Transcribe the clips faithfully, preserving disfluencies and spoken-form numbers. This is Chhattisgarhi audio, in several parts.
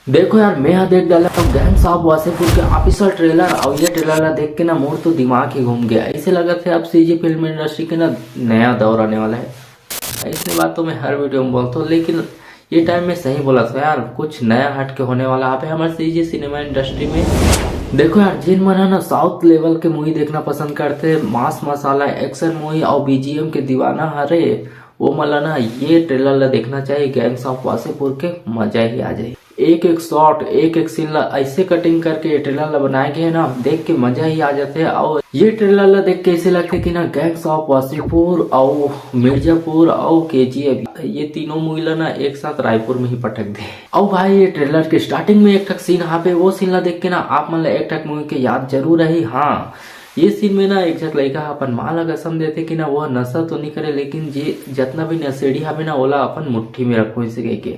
देखो यार, मैं हा देख डाला गैंग्स ऑफ वासेपुर के ऑफिशियल ट्रेलर, और ये ट्रेलर ला देख के ना मोर तो दिमाग ही घूम गया। ऐसे लगत है अब सीजी फिल्म इंडस्ट्री के ना नया दौर आने वाला है। ऐसे बात तो मैं हर वीडियो में बोलता हूँ, लेकिन ये टाइम में सही बोला था यार, कुछ नया हट के होने वाला आप है हमारे सीजी सिनेमा इंडस्ट्री में। देखो यार, जिन मन है ना साउथ लेवल के मूवी देखना पसंद करते, मास मसाला, एक्शन मूवी और बीजीएम के दीवाना हरे, वो मन ला ना ये ट्रेलर ला देखना चाहिए गैंग्स ऑफ वासेपुर के, मजा ही आ जाए। एक एक शॉट, एक एक सीन ला ऐसे कटिंग करके ये ट्रेलर ला बनाए गए ना, देख के मजा ही आ जाते। और ये ट्रेलर ला देख के ऐसे लगते कि ना गैंग्स ऑफ वासेपुर और मिर्जापुर और केजीएफ, ये तीनों मूवी ला ना एक साथ रायपुर में ही पटक दे। और भाई, ये ट्रेलर के स्टार्टिंग में एक ठक सीन हावे, वो सीन ला देख के ना आप मन ला एक ठक मूवी के याद जरूर रही। हाँ, ये सीन में ना एक झक लइका अपन माँ ला कसम देथे कि ना वो नशा तो नहीं करे, लेकिन जे जतना भी नशेड़ी हावे ना ओला अपन मुट्ठी में रखो ऐसे कह के।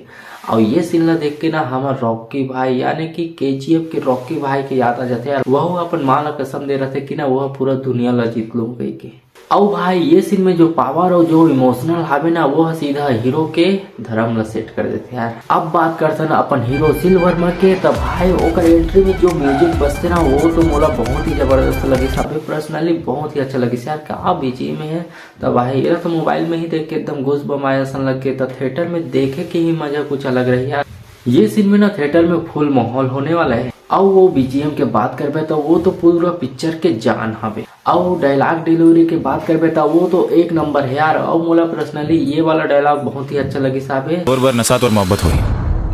और ये सीन ला देख के ना हमार रॉकी भाई यानी कि केजीएफ के रॉकी भाई के याद आ जाते यार। वह अपन माँ ला कसम दे रहे थे कि ना वह पूरा दुनिया ला जीत लूँ कह के। और भाई, ये सीन में जो पावर और जो इमोशनल हावे ना, वो सीधा हीरो के धर्म ला सेट कर देते यार। अब बात करते ना अपन हीरो सिल वर्मा के, तब भाई ओकर एंट्री में जो म्यूजिक बजते ना, वो तो मोला बहुत ही जबरदस्त लगे, सबे पर्सनली बहुत ही अच्छा लगे यार। का बीजीएम है तब भाई, ये तो मोबाइल में ही देख के एकदम गूज बम आया सन लग के, तो थिएटर में देखे के ही मजा कुछ अलग रही यार। ये सीन में ना थिएटर में फुल माहौल होने वाला है। और वो बीजीएम के बात करबे तो वो तो पूरा पिक्चर के जान हवे। और डायलॉग डिलीवरी के बात करबे तो वो तो एक नंबर है यार। और मोला पर्सनली ये वाला डायलॉग बहुत ही अच्छा लगिस हावे। मोर बर नशा तोर मोहब्बत होही,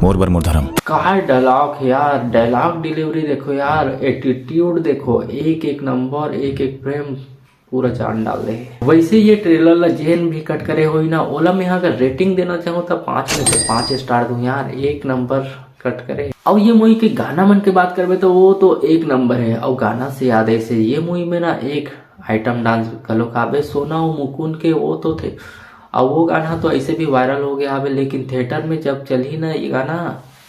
मोर बर मोर धर्म। का डायलॉग है यार, डायलॉग डिलीवरी देखो यार, एटीट्यूड देखो, एक एक नंबर, एक एक फ्रेम पूरा जान डाल दे। वैसे ये ट्रेलर ला जेन भी कट करे होई ना, ओला मैं अगर रेटिंग देना चाहूँ तो पाँच में से पाँच स्टार दूँ यार, एक नंबर कट करे। और ये मूवी के गाना मन के बात करबे तो वो तो एक नंबर है। और गाना से याद है, से ये मूवी में ना एक आइटम डांस घलो काबे सोना और मुकुंद के वो तो थे। और वो गाना तो ऐसे भी वायरल हो गया हवे, लेकिन थिएटर में जब चलही ना ये गाना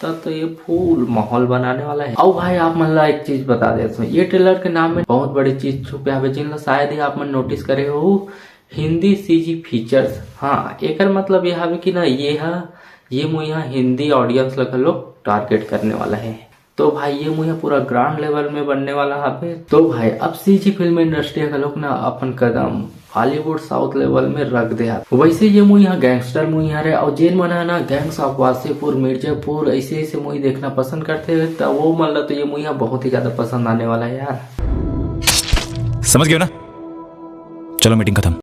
तब तो ये फुल माहौल बनाने वाला है। और भाई, आप मन ला एक चीज बता देता हूँ, ये ट्रेलर के नाम में बहुत बड़ी चीज छुपे हवे, जिन ला शायद ही आप मन नोटिस करे हो, हिंदी सीजी फीचर्स। हाँ, एकर मतलब ये हवे कि ना ये हा ये मूवी हा हिंदी ऑडियंस ला घलो टारगेट करने वाला है। तो भाई, ये मूवी हा पूरा ग्रांड लेवल में बनने वाला हवे। तो भाई, अब सीजी फिल्म इंडस्ट्री घलोक ना अपन कदम हॉलीवुड साउथ लेवल में रख दे हवे। वैसे ये मूवी हा गैंगस्टर मूवी हरे, और जेन मन हा ना गैंग्स ऑफ वासेपुर, मिर्जापुर ऐसे ऐसे मूवी देखना पसंद करते हैं, तो वो मन ला तो ये मूवी हा बहुत ही ज्यादा पसंद आने वाला है यार। समझ गए ना? चलो, मीटिंग खत्म।